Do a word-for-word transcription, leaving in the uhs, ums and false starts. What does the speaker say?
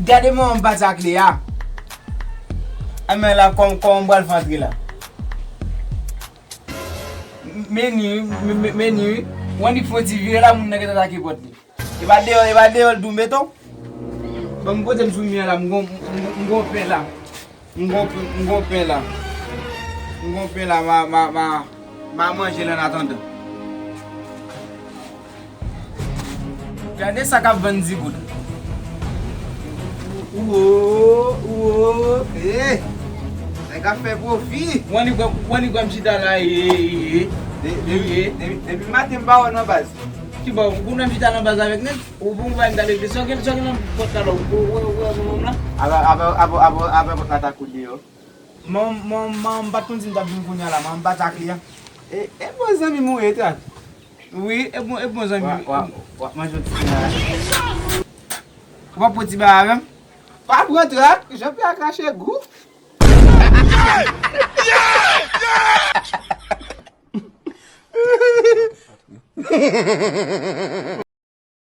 Gade manman m pati ak Lea. Anmè la, kòm, kòman m pral fè antre la? Meni wi, me- me- meni wi. W annik fè yon ti vire la, moun nan gentan atake pòt li. E pa deyò, e pa deyò l tou, beton. Bon, m pote m sou mi an la, m gon, m gon, m gon pen la. M gon, m gon pen la. M gon pen la, ma, ma, ma, ma manje l an atandan. Gade sa k ap vann di goud. Uwo, uwo, eh. Nèg ap fè pwofi. W annik wè, w annik wè m chita la, ye, ye, ye. De- Depi, ye. Depi, depi maten m pa wè nan baz. Ki bò, ou konnen m chita nan baz avèk nèg? Ou pou m wè m gade, sa gen, sa gen nan pòt la, ou, ou, ou, ou, ou, ou, la? Apa, apa, apa, apa, apa pòt la ta koule yo? Mwen, mwen, mwen, m pa t konn si m t ap vin kounye a la, mwen, m pati ak li a. E, e bon zanmi m ou ye, Trak? Wi, e bon, e bon zanmi. W ap, w ap, w ap manje yon ti bagay. Ou pa pran ti bagay avè m? Pa pran, Trak, Jean Pierre a krache gou.